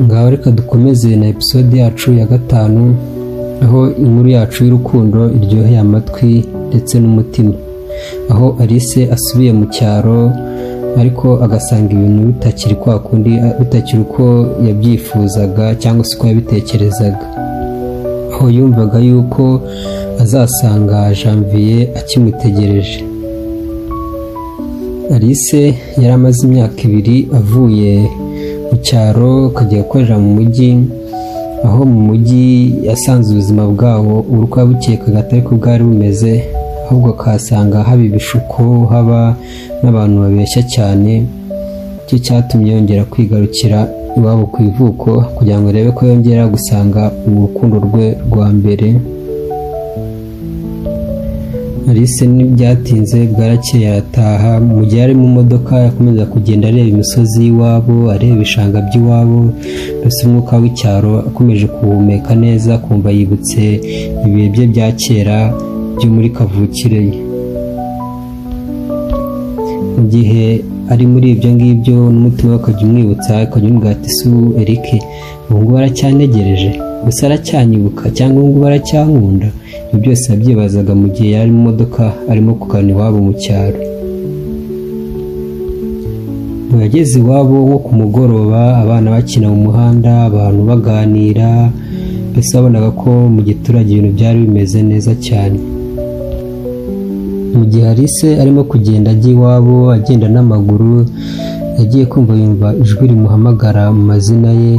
Ngaho reka dukomeze na episode yacu ya gatanu, aho inkuru yacu y'urukundo iryoheye amatwi ndetse n'umutima, aho Alice asubiye mu cyaro ariko agasanga ibintu bitakiri kwa kundi, bitakiri uko yabyifuzaga cyangwa se uko yabitekerezaga, aho yumvaga yuko azasanga Janvier akimutegereje. Alice yari amaze imyaka 2 avuye mu cyaro akajya gukorera mu mujyi, aho mu mujyi yasanze ubuzima bwawo uko yabukekaga atari ko bwari bumeze, ahubwo akahasanga haba ibishuko, haba n'abantu babeshya cyane. Icyo cyatumye yongera kwigarukira iwabo ku ivuko kugira ngo arebe ko yongera gusanga urukundo rwe rwa mbere. Alice ntibyatinze bwarakeye arataha. Mu gihe ari mu modoka yakomeza kugenda areba imisozi y'iwabo, areba ibishanga by'iwabo, mbese umwuka w'icyaro akomeje kuwuhumeka neza, kumva yibutse ibihe bye bya kera byo muri kavukire ye. Mu gihe ari muri ibyo ngibyo n'umutima we ukajya umwibutsa, ukajya umubwira ati "Su Eric, ubu ngubu aracyantegereje, gusa aracyanyibuka, cyangwa ubu ngubu aracyankunda." Ibyo byose yabyibazaga mu gihe yari mu modoka arimo kugana iwabo mu cyaro. Ngo yageze iwabo nko ku mugoroba, abana bakina mu muhanda, abantu baganira, mbese wabonaga ko mu giturage ibintu byari bimeze neza cyane. Mu gihe Alice arimo kugenda ajya iwabo agenda n'amaguru, yagiye kumva yumva ijwi rimuhamagara mu mazina ye.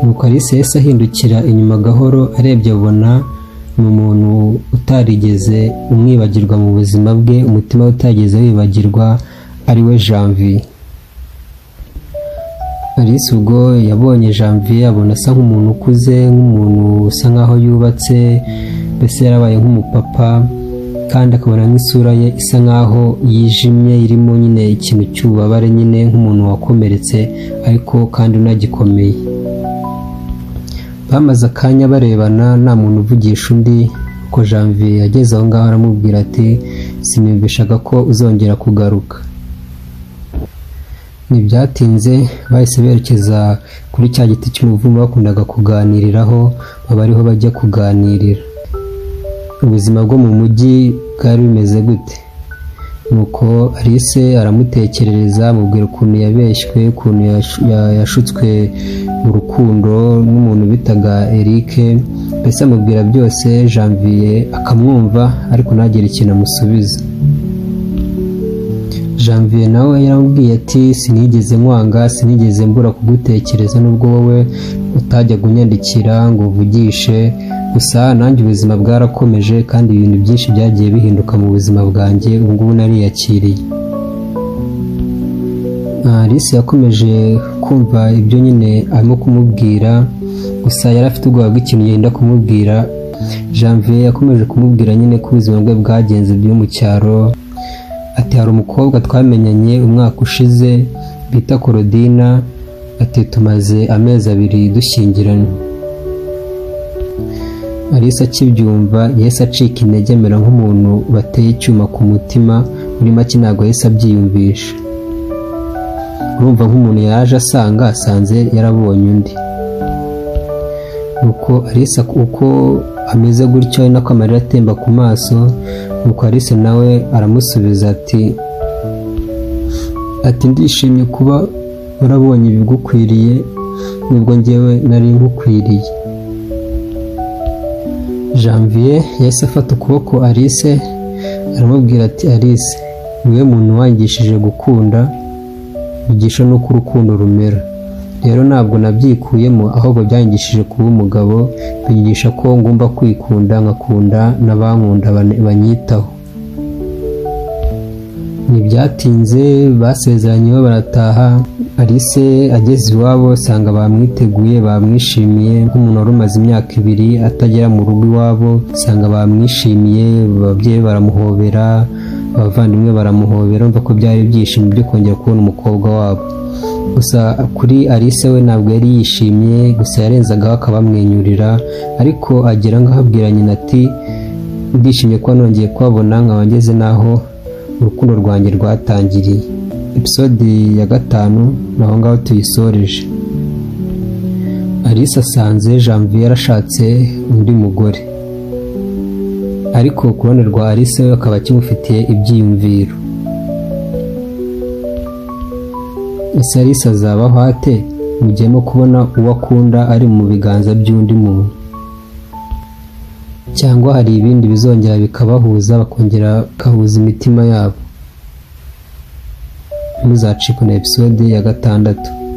Nuko Alice yahise ahindukira inyuma gahoro, arebye abona ni umuntu utarigeze umwibagirwa mu buzima bwe, umutima we utarigeze wibagirwa, ari we Janvier. Alice ubwo yabonye Janvier abona asa nk'umuntu ukuze, nk'umuntu usa nkaho yubatse, mbese yarabaye nk'umupapa, kandi akabona nk'isura ye isa nkaho yijimye, irimo nyine ikintu cy'ububabare, nyine nk'umuntu wakomeretse ariko kandi unagikomeye. Bamaze akanya barebana nta muntu uvugisha undi, ko Janvier yageze aho ngaho aramubwira ati "Siniyumvishaga ko uzongera kugaruka." Ntibyatinze bahise berekeza kuri cya giti cy'umuvumo bakundaga kuganiriraho, baba ariho bajya kuganirira. Ubuzima bwo mu mujyi bwari bumeze gute? Nuko Alice aramutekerereza, amubwira ukuntu yabeshywe, ukuntu yashutswe mu rukundo n'umuntu bitaga Eric, mbese amubwira byose. Janvier akamwumva ariko ntagire ikintu amusubiza. Janvier nawe yaramubwiye ati "Sinigeze nkwanga, sinigeze mbura kugutekereza, nubwo wowe utajyaga unyandikira ngo uvugishe, gusa nanjye ubuzima bwarakomeje kandi ibintu byinshi byagiye bihinduka mu buzima bwanjye, ubu ngubu nariyakiriye." Alice yakomeje kumva ibyo nyine arimo kumubwira, gusa yari afite ubwoba bw'ikintu yenda kumubwira. Janvier yakomeje kumubwira nyine ko ubuzima bwe bwagenze byo mu cyaro, ati "Hari umukobwa twamenyanye umwaka ushize bita Korodina," ati "tumaze amezi 2 dushyingiranywe." Alice akibyumva yahise acika intege, amera nk'umuntu bateye icyuma ku mutima, muri make ntabwo yahise abyiyumvisha. Urumva nk'umuntu yaje asanga asanze yarabonye undi. Nuko Alice uko ameze gutyo ari nako amarira atemba ku maso. Nuko Alice nawe aramusubiza ati "Ndishimye kuba warabonye ibigukwiriye nubwo njyewe nari nkukwiriye." Janvier yahise afata ukuboko Alice aramubwira ati "Alice, niwe muntu wangishije gukunda, bigisha n'uko urukundo rumera. Rero ntabwo nabyikuyemo, ahubwo byanyigishije kuba umugabo, binyigisha ko ngomba kwikunda, nkakunda n'abankunda banyitaho." Ntibyatinze basezeranyeho barataha. Alice ageze iwabo asanga bamwiteguye, bamwishimiye nk'umuntu wari umaze imyaka 2 atagera mu rugo iwabo. Asanga bamwishimiye, ababyeyi baramuhobera, abavandimwe baramuhobera, urumva ko byari ibyishimo byo kongera kubona umukobwa wabo. Gusa kuri Alice we ntabwo yari yishimye, gusa yarenzagaho akabamwenyurira, ariko agera ngaho abwira nyina ati "Ndishimye kuba nongeye kubabona, nkaba ngeze n'aho urukundo rwanjye rwatangiriye." Episode ya 5 naho ngaho tuyisoreje. Alice asanze Janvier yarashatse undi mugore, ariko ku ruhande rwa Alice we akaba akimufitiye ibyiyumviro. Ese Alice azabaho ate mu gihe arimo kubona uwo akunda ari mu biganza by'undi muntu? Cyangwa hari ibindi bizongera bikabahuza, bakongera bagahuza imitima yabo? Ntimuzacikwe na episode ya 6.